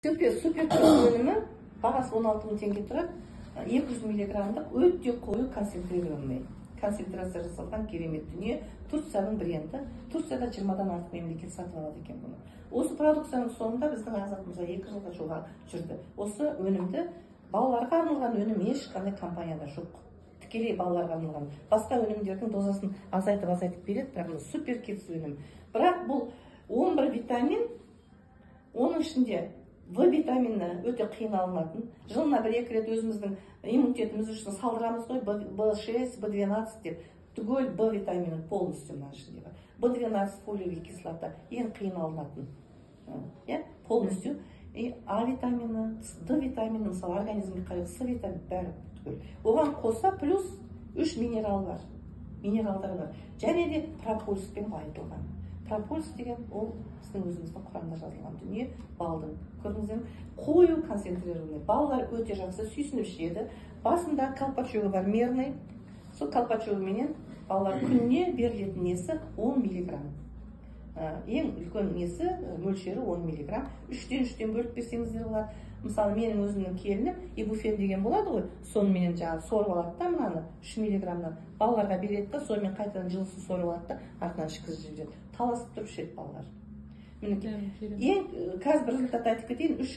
Супер өнімі, бағасы 16 мың теңге тұрады. 200 миллиграммдық, өте қою, концентрированный, концентрация жасалған керемет дүние. Турцияның бренді. Турцияда 20-дан артық мемлекет сатып алады екен бұны. Осы продукцияның соңында біздің Азат мырза 2 жылға жуға жүрді. Осы өнімді, балаларға арналған өнім ешқандай компанияда жоқ, тікелей балаларға арналған. Басқа өнімдердің дозасын азайтып, азайтып береді, бірақ мына Супер Кидс өнім. Бірақ бұл 11 витамин, оның ішінде В витамині өте қиын алынатын. Жылына бір екі рет өзіміздің иммунитетіміз үшін салдырамыз ғой, В6, В12 деп. Түгел В витамині полностью мынаның ішінде бар. В12, фолиевая кислота, ең қиын алынатын, иә, полностью. И А витамині, Д витамині, мысалы, организмге қажет С витамині, бәрі түгел. Оған қоса плюс үш минерал бар, минералдар бар және де прополиспен байытылған. Прополис деген ол біздің өзіміздің құрамында жазылған дүние балдың. Көрдіңіздер ме? Қою, концентрированный. Балалар өте жақсы сүйсініп ішеді. Басында колпачогы бар, мерный. Сол колпачогыменен балалар күніне берілетін несі 10 миллиграмм. Ең үлкен несі, мөлшері 10 миллиграмм. Үштен үштен бөліп берсеңіздер болады. Мысалы, менің өзімнің келінім ибуфен деген болады ғой, соныменен жаңағы сорып алады да, мынаны 3 миллиграммнан балаларға береді да, сонымен қайтадан жылысын сорып алады да, артынан ішкізіп жібереді. Таласып тұрып ішеді балалар. Мінекей, ең қазір бір результат айтып кетейін. Үш